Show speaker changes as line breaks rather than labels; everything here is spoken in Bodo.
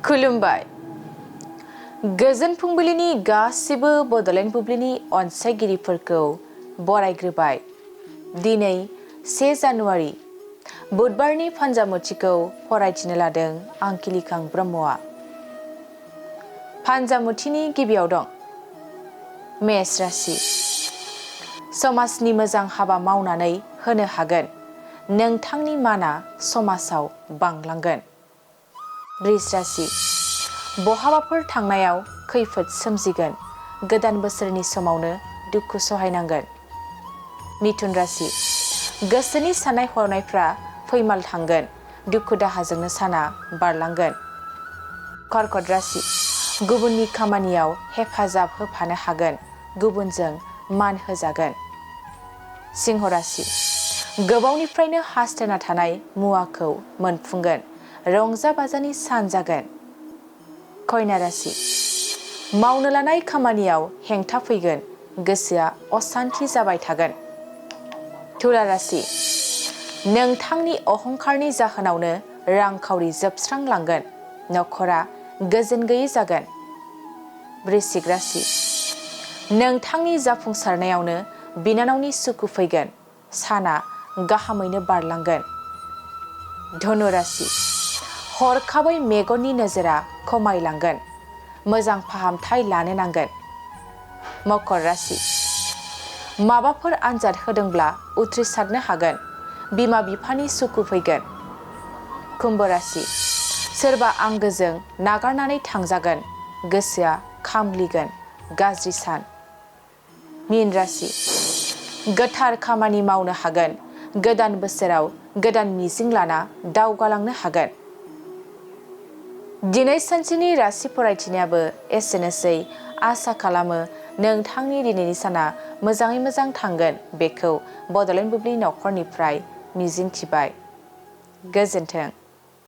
खुलुमबाय। गोजोन फुंबिलिनि गासिबो बड'लेण्ड बुब्लिनि अनसायगिरिफोरखौ बरायग्रोबाय। दिनै 1 जानुवारि बुधबारनि फान्जामुथिखौ फरायथिनो लादों आं किलिखां ब्रह्मआ। फान्जामुथिनि गिबियाव दं मेष राशि। समाजनि मोजां हाबा मावनानै होनो हागोन। नोंथांनि माना समाजाव बांलांगोन। वृष राशि। बहाबाफोर थांनायाव खैफोद सोमजिगोन। गोदान बोसोरनि समावनो दुखु सहायनांगोन। मिथुन राशि। गोसोनि साननाय हनायफ्रा फैमाल थांगोन। दुखु दाहाजोंनो साना बारलांगोन। कर्कट राशि। गुबुननि खामानियाव हेफाजाब होफानो हागोन। गुबुनजों मान होजागोन। सिंह राशि। गोबावनिफ्रायनो हास्थायना थानाय मुवाखौ मोनफुंगोन। रंजा बाजानि सान जागोन। कन्या राशि। मावनो लानाय खामानियाव हेंथा फैगोन। गोसोआ असान्थि जाबाय थागोन। तुला राशि। नोंथांनि अहंखारनि जाहोनावनो रांखावरि जोबस्रांलांगोन। नखरा गोजोन गैयै जागोन। वृश्चिक राशि। नोंथांनि जाफुंसारनायावनो बिनानावनि सुखु फैगोन। साना गाहामैनो बारलांगोन। धनु राशि। हरखाबै मेगननि नोजोरा खमायलांगोन। मोजां फाहामथाय लानो नांगोन। मकर राशि। माबाफोर आनजाद होदोंब्ला उथ्रिसारनो हागोन। बिमा बिफानि सुखु फैगोन। कुम्भ राशि। सोरबा आंगोजों नागारनानै थांजागोन। गोसोआ खामग्लिगोन। गाज्रि सान। मीन राशि। गोथार खामानि मावनो हागोन। गोदान बोसोराव गोदान मिजिं लाना दावगालांनो हागोन। दिनै सानसेनि राशि फरायथिनायाबो एसेनोसै। आसा खालामो नोंथांनि दिनैनि साना मोजाङै मोजां थांगोन। बेखौ बड'लेण्ड बुब्लि नखरनिफ्राय मिजिंथिबाय। गोजोन्थों।